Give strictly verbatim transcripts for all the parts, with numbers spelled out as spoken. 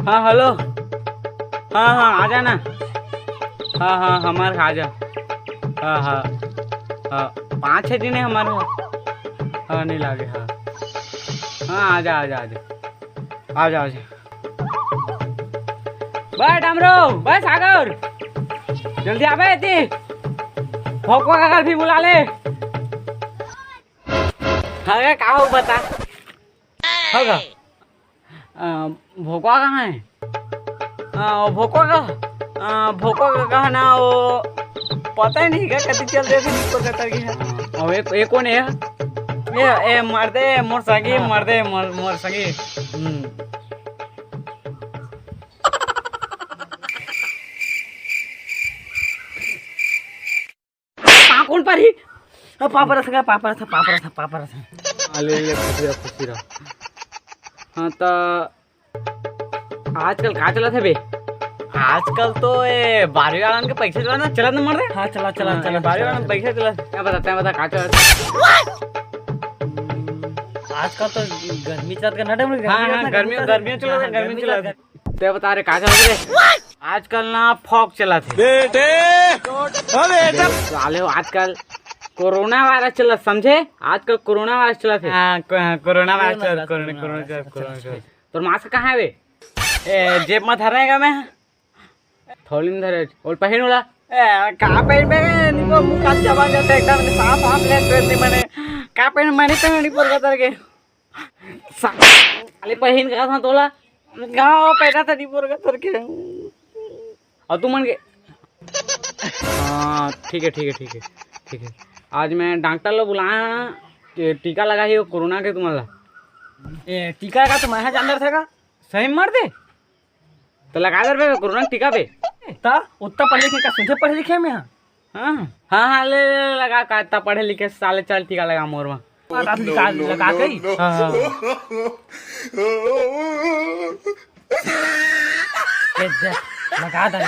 हाँ, हेलो। हाँ, हाँ, आ जाना। हाँ, हाँ, हमार आ जा। हाँ, हाँ, हाँ, पाँच छः दिन है हमारे। हाँ, नहीं लागे, हाँ। हाँ, आ जा, आ जा, आ जा। आ जा, आ जा। बे डमरू, बे सागर, जल्दी आबे एती। भोकवा काका भी बुला ले। अरे का हो बता। हो गा। अ, भोकवा कहाँ है? अ, भोकवा का, अ, भोकवा का कहा ना वो, पता ही नहीं क्या कति चल रहे थे ऊपर का तरकी है। और एक, एक कौन है? ए, ए, मर दे, मोर संगी, हाँ। मर दे, मोर, मोर संगी। हम्म। पाँव कौन पर ही? अब पाँव परत हे, पाँव परत हे, पाँव परत हे, पाँव परत हे। आ, ले, ले, खुशी रह, खुशी रह। हाँ, तो आजकल का चलत हे बे? आजकल तो ए बारहवीं वाला के पैसा चला ना, चलत ना मर रहे। हाँ, चला, चला, हाँ, चला, बारहवीं वाला चला। पैसा चला। क्या बता, तैं बता, का चलत हे? आजकल तो गर्मी चलत हे ना, हाँ, हाँ, गर्मी, गर्मी चलत हे, गर्मी चलत हे। तैं बता रे, का चलत हे? आजकल ना फॉग चलत हे। बेटे, ओ बेटा। साले हो, आजकल कोरोना वायरस चलत, समझे? आजकल कोरोना वायरस चलत हे। हाँ, को-, हाँ, कोरोना वायरस कोरोना चलत, virus, corona, corona corona virus, virus, corona अच्छा, वायरस। अच्छा। तोर मास्क कहाँ है बे? ए, जेब में धरेगा मैं। थोड़ी में धरे, और पहिन वाला। ए, का पहिन बे? निको मुंह का चबा जाता है एकदम, सांस, सांस ले, पेट नहीं बने। का पहिन, मैं नहीं पहिन, नहीं पड़ जाता के। साले पहिन का था तोला। गाँव पैदा था नहीं बोल का तरकी। और तू मन के। हाँ, ठीक है, ठीक है, ठीक है, ठीक है। आज मैं डॉक्टर ला बुलाया, ये टीका लगा ही वो कोरोना के तुम्हारा। ए, टीका का तुम्हारा जानदार था का? सही में मर दे। तो लगा दे बे कोरोना टीका बे। ता उतना पढ़े लिखे का, सीधे पढ़े लिखे में हाँ। हाँ, हाँ, हाँ, ले, ले, ले, लगा का इतना पढ़े लिखे साले, चल टीका लगा मोर में। लगा, लगा के ही? हाँ, हाँ। ये दे, लगा दे।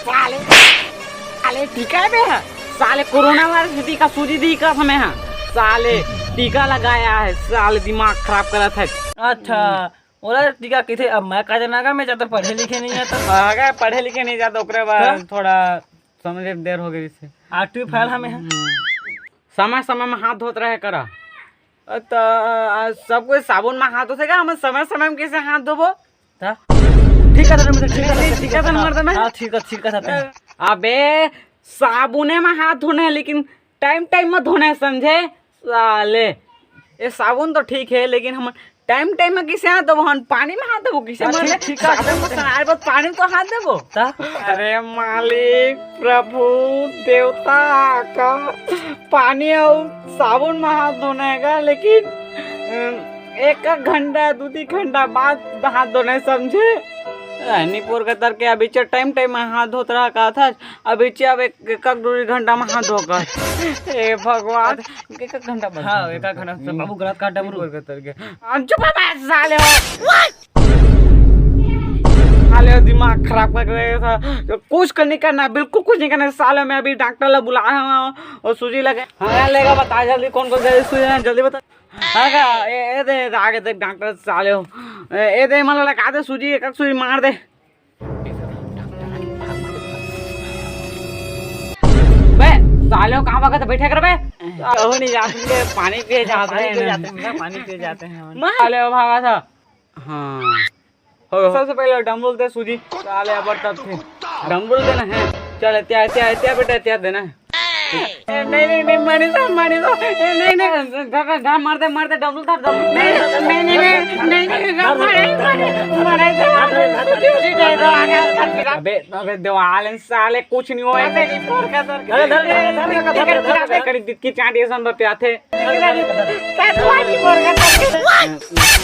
साले, साले टीका है बे, हाँ। साले कोरोना वायरस टीका सूजी दी का समय, हाँ। साले टीका लगाया है, साले दिमाग खराब करत है। अच्छा, ओला टीका किथे? अब मैं का जाना का, मैं ज्यादा पढ़े लिखे नहीं है तो। अगर पढ़े लिखे नहीं जाता, ओकरे बाद हाँ? थोड़ा समझे देर हो गई से। आठवीं फेल हमें है। हम्म। समय समय में हाथ धोत रहे करा। अ, त, अ, सब कोई साबुन में हाथ धोथे का? हम समय समय में कैसे हाथ धोबो? ता? ठीक है, ठीक है, ठीक है, ठीक है, ठीक है, मर देना। हाँ, ठीक है, ठीक है, ठीक है। अबे, साबुने में हाथ धोना है, लेकिन टाइम टाइम में धोना है, समझे? साले, ये साबुन तो ठीक है, लेकिन हम टाइम टाइम में किसे हाथ देबो? हम पानी में हाथ देबो? किसे हाँ, मर ठीक, ठीक है, साबुन में ठीक है। सनाए बस पानी में तो हाथ देबो। ता? अरे मालिक, प्रभु, देवता का पानी और साबुन में हाथ धोना है का? लेकिन, अम, एक एक घंटा, दो तीन घंटा बाद हाथ धोना है, समझे? ए, निपोर के तरके अभी चे टाइम टाइम में हाथ धोत रहा का था, अभी चे अब एक, एक, एक दो घंटा में हाथ धोकर। ए भगवान, एक, एक घंटा बाद हाँ, हाथ एक, एक घंटा से धोकर। बाबू गलत काट डमरू। निपोर के तरके। हम चुप है बे, साले हो। साले हो, दिमाग खराब कर रहे था। कुछ कर नहीं करना, बिल्कुल कुछ नहीं करना। साले मैं अभी डॉक्टर ला बुलाया हूँ और सूजी लगे। हाँ, लेगा बता जल्दी, कौन कौन सी सूजी है, जल्दी बता। हाँ का, ए, ए दे, ए दे, आगे देख डॉक्टर साले हो। ए, ए दे, मतलब लगा दे सूजी, एक सूजी मार दे। बे, साले हो, कहाँ भागत बैठे कर बे? कहो नहीं जाते, पानी पिए जाते पानी पिए हैं। जाते हैं, पानी पिए जाते हैं। मार। साले हो, भागा था। हाँ। हो, हो। सबसे पहले डमरू दे सूजी। साले अब तब थे। डमरू देना है। चल, एतिया, एतिया, एतिया बेटा, एतिया देना है। ए, नहीं, नहीं, नहीं, मारी दो, मारी दो। ए, नहीं, नहीं। गा, गा, गा, मार दे, मार दे, डमरू धर, डमरू। नहीं, नहीं, नहीं, नहीं, नहीं, नहीं, नहीं, मारे, मारे, मारे, मारे, सूजी, सूजी दे दो, आगे, आगे। अबे, अबे, देवाल है, साले, कुछ नहीं होए। अबे, नहीं, फोड़ का, फोड़ का। धर, धर, धर, धर, धर, धर, धर। करी दिक्की चांटी ऐसा बतियाथे।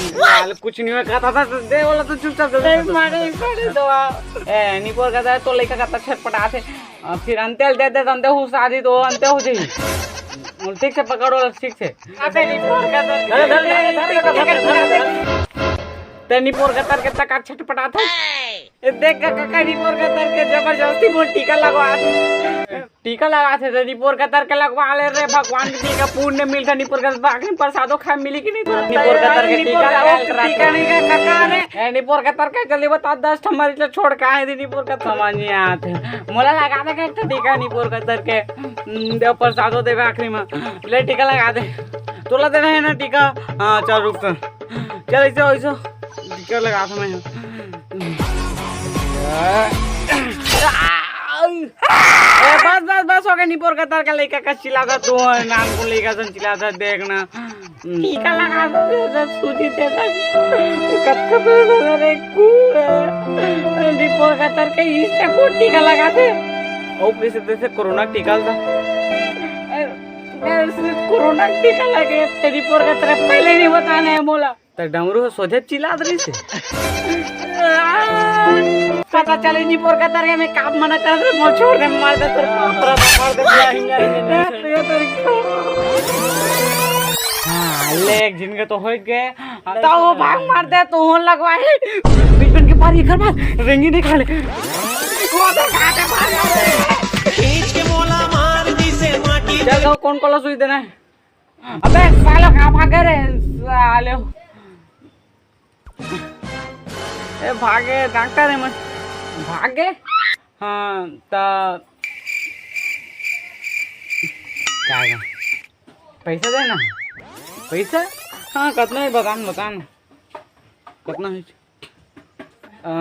साल कुछ नहीं हुआ, कहता था, दे बोला तो चुपचाप दे दे। मारे, मारे दवा। ए, निपोर कहता है, तो लइका कहता छटपटाथे। आ, फिर अंते दे दे, अंते हो शादी तो अंते हो जाई। बोल, ठीक से पकड़ो, ठीक से। अबे निपोर कहता है। धर, धर, धर, धर, धर, धर, धर। ते निपोर कतर के तका छटपटात हे। ए, देख का काका निपोर कतर के जबरदस्ती मोर टीका लगवा दे। टीका लगाथे ते निपोर कतर के लगवा ले रे, भगवान के टीका पुण्य मिलथे। निपोर कतर आखिरी प्रसादो खाए मिली कि नहीं तोला? निपोर कतर के टीका लगा के टीका नहीं का काका रे। ए, निपोर कतर के जल्दी बता, दस ठो मरीज ला छोड़ के आए दे निपोर कतर। समझ नहीं आते। मोला लगा दे का एक ठो टीका निपोर कतर के। हम्म, देव प्रसादो देवे आखिरी में। ले टीका लगा दे। तोला देना है ना टीका? हाँ, चल रुक तो। चल ऐसे हो, ऐसे हो। टीका लगा था मैं। ए, बस, बस, बस, हो गया, निपोर कतर का लइका का चिल्लाता तू, नाम को लइका सन चिल्लाता, देखना। टीका लगा दो, दे दे, सूजी दे दे। कतका दे दे रे, कू है। निपोर कतर के इस पे को टीका लगा दे। ओ, कैसे जैसे कोरोना टीका था। ए, ए, कोरोना टीका लगे, ते निपोर कतर पहले नहीं बताना है मोला। त डमरू ह सोझे चिल्लात रहिस हे। पता चले निपोर कतर के मैं काप मना कर दे, मोर छोड़ दे, मार दे, तोर बाप रे, मार दे, नहीं, नहीं, नहीं, नहीं। हाँ, ले एक झिन के तो होई गे। त वो भाग मार दे, तो होन लगवा हे। बीच में के पार ये घर में रेंगी नहीं खा ले। वो तो खा के भाग मार दे। खींच के मोला मार दी से माटी। चल, तो कौन कौन ला सुई देना है? अबे सालो, कहाँ भागे रे सालो? ए, भागे, डॉक्टर है मैं। भागे? हाँ, त का है? पैसा देना। पैसा? हाँ, कतना है, बता न, बता न। कतना है? अ,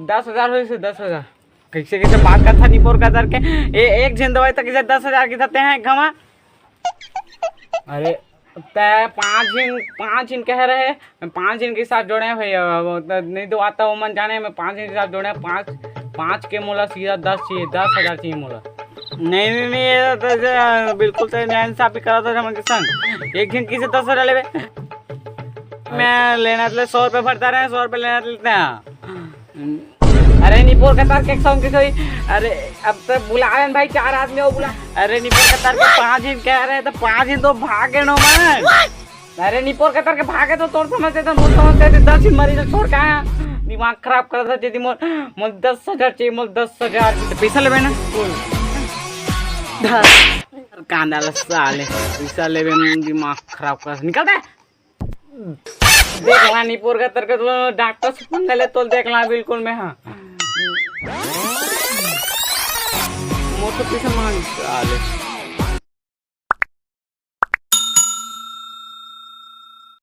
दस हजार होइस हे, दस हजार। कैसे, कैसे बात करथा निपोर कतर के? ए, एक झिन दवाई तक इसे दस हजार की देते हैं घमा। अरे, तै पाँच झिन, पाँच झिन कह रहे, मैं पाँच झिन के हिसाब जोड़े हैं भैया, वो तो नहीं दवाता वो मन जाने, मैं पाँच झिन के हिसाब जोड़े हैं, पाँच, पाँच के मोला सीधा दस चाहिए, दस हजार चाहिए मोला। नहीं, नहीं, नहीं, ये तो, तो बिल्कुल सही, नाइंसाफी करा था हमन के संग। एक झिन किसे दस हजार लेबे? मैं लेना ले सौ रुपये भरता रहे, सौ रुपये लेना लेते हैं। अरे निपोर कतर के संग किसे होई? अरे अब तो बुला रहे हैं भाई, चार आदमी हो बुला। अरे निपोर कतर के पाँच झिन कह रहे हैं, तो पाँच झिन तो भागे नो मन। अरे निपोर कतर के भागे तो तोर समझते तो मोर समझते थे, दस झिन मरीज छोड़ के आया। दिमाग खराब कर देते थी मोर, मोर दस हजार चाहिए, मोर दस हजार। तो पैसा लेबे ना? धर। कांदा ला साले, पैसा लेबे में दिमाग खराब कर, निकल दे। देख ला निपोर कतर के तो डॉक्टर से पंगा ले तो देख ला बिल्कुल मैं, हाँ। मोर तो पैसा मांग साले।